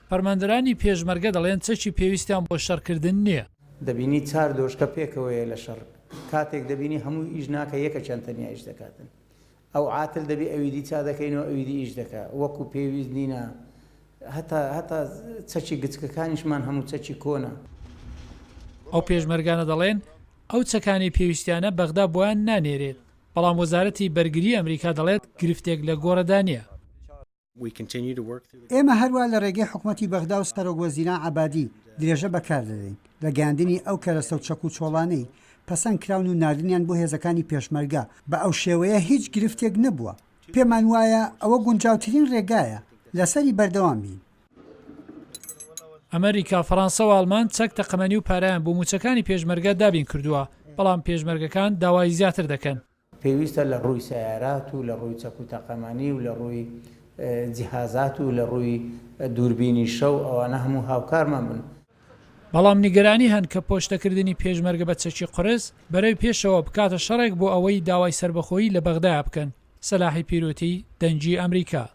فەرماندەرانی پێشمەرگە دەڵێن چەکی پێویستیان بۆ شەڕکردن نییە. دەبینی چار دۆشکە پێکەوەیە لە شەڕ کاتێک دەبینی هەموو ئیش ناکە یەکەکیان تەنیا ئیش دەکاتن ئەو عاتل دەبی ئەوی دی چا دەکەین و ئەوی دی ئیش دەکا وەکو پێویست نینە هەتا هەتا چەکی گچکەکانیشمان هەموو چەکی کۆنە. ئەو پێشمەرگانە دەڵێن ئەو چەکانەی پێویستیانە بەغدا بۆیان نانێرێت، بەڵام وەزارەتی بەرگری ئەمریکا دەڵێت گرفتێک لە گۆڕێدا نییە. ئێمە هەروا لە رێگەی حکومەتی بەغدا و سەرۆک وەزیران عەبادی درێژە بە کار دەدەین لە گەیاندنی ئەو کەرەستە و چەک و چۆڵانەی پەسەند کراون و ناردنیان بۆ هێزەکانی پێشمەرگە، بە ئەو شێوەیە هیچ گرفتێک نەبووە، پێمان وایە ئەوە گونجاوترین رێگایە لەسەری بەردەوام بین. ئەمەریکا، فەرانسە و ئاڵمان چەک، تەقەمەنی و پارەیان بۆ مووچەکانی پێشمەرگە دابین کردووە، بەڵام پێشمەرگەکان داوای زیاتر دەکەن. پێویستە لە ڕووی سەیارات و لە ڕووی چەک و تەقەمەنی و لە ڕووی جیهازات و لە ڕووی دووربینی شەو ئەوانە هەموو هاوکارمان بن. بەڵام نیگەرانی هەن کە پۆشتەکردنی پێشمەرگە بە چەکی قورس، بەرەی پێشەوە بکاتە شەڕێک بۆ ئەوەی داوای سەربەخۆیی لە بەغدایە بکەن. سەلاحی پیرۆتی، دەنگی ئەمریکا.